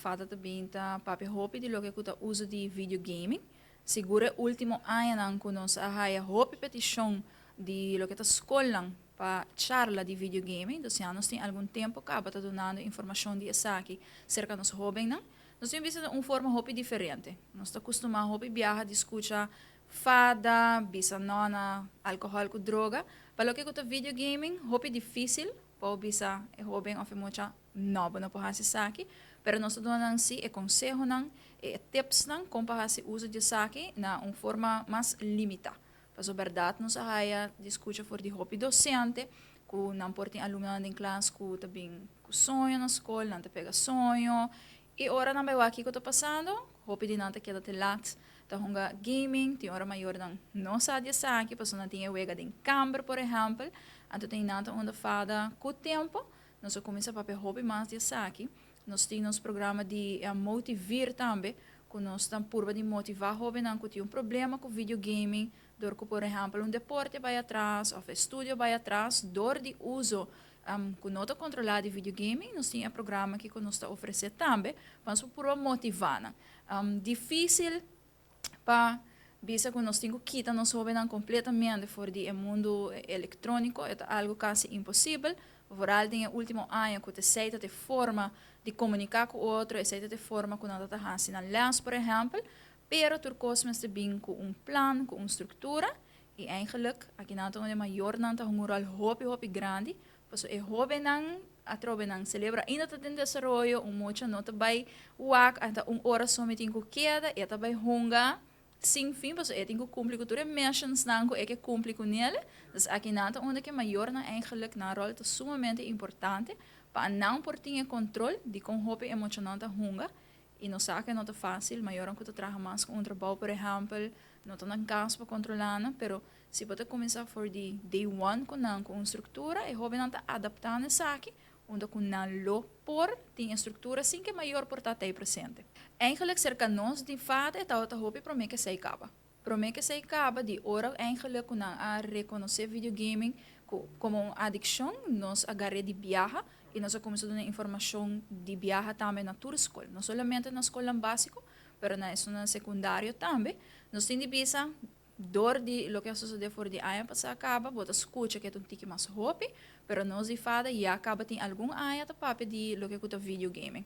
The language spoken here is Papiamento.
FADA ta bin ta papia hopi di loke ku ta uso di video gaming. Sigur e último añanan ku nos a haya hopi petishon di loke ta skolnan pa charla di video gaming. Dus ya nos tin algun tempu kaba ta dunando informashon di esaki serka nos hóbennan. Nos tin bisa den un forma hopi diferente. Nos ta kustumá hopi biaha di skucha FADA bisa no na alkohòl ku droga. Pa loke ku ta video gaming, hopi difísil pa bisa e hóben òf e mucha no, bo no por hasi esaki. Pero nos ta duna nan sí e konsehonan, e tipsnan kon pa hasi uso di esaki na un forma mas limitá. Pasobra bèrdat nos a haya di skucha for di hopi dosente ku nan por tin alumnonan den klas ku ta bin ku soño na skol, nan ta pega soño i ora nan bai wak kiko ta pasando, hopi di nan ta keda te lat ta hunga gaming. Tin ora mayornan no sa di esaki pasobra nan tin e wega den kamber, por ehèmpel. Anto tin nan ta unda FADA ku tempu nos a kuminsá papia hopi mas di esaki. Nos tin nos programa di Motiveer tambe, ku nos ta purba di motivá hóbennan ku tin un problema ku video gaming, dor ku, por ehèmpel, un deporte bai atras òf estudio bai atras dor di uso ku no ta kontrolá di video gaming. Nos tin e programa aki ku nos ta ofresé tambe pa nos por purba motivá nan. Difísil pa bisa ku nos tin ku kita nos hóbennan kompletamente for di e mundu elektróniko, e ta algu kasi imposibel, vooral den e último aña ku ta esei ta e forma di komuniká ku otro, esei ta e forma ku nan ta hasi nan lès, por ehèmpel. Pero tur kos mester bin ku un plan, ku un struktura, i eigenlijk aki nan ta unda e mayornan ta hunga un ròl hopi hopi grandi, pasobra e hóbennan atrobe nan selebro ainda ta den desaroyo. Un mucha no ta bai wak anta un ora so mi tin ku keda, e ta bai hunga sin fin, pasobra e tin ku kumpli ku tur e missionsnan ku e ke kumpli ku nel. Dus aki nan ta unda ku e mayornan eigenlijk nan ròl ta sumamente importante pa nan por tin e kontrol di kon hopi e muchanan ta hunga. I nos sa ku e no ta fásil, mayornan ku ta traha mas ku un trabou, por ehèmpel, no ta nan kas pa kontrolá nan, pero si bo ta kuminsá for di day one ku nan ku un struktura, e hóbennan ta adaptá na esaki, unda ku nan lo por tin e struktura sin ku e mayor por ta tei presente. Eigenlijk serka nos di FADA e tabata hopi promé ku esei kaba. Promé ku esei kaba, di ora eigenlijk ku nan a rekonosé video gaming ku komo un adikshon, nos a gar'é di biaha i nos a kuminsá duna informashon di biaha tambe na tur skol. No solamente na skolnan básiko, pero na esunnan sekundario tambe. Nos tin di bisa, dor di loke a sosodé for di aña pasá kaba, bo ta skucha ku e ta un tiki mas hopi, pero nos di FADA ya kaba tin algun aña ta papia di loke ku ta video gaming.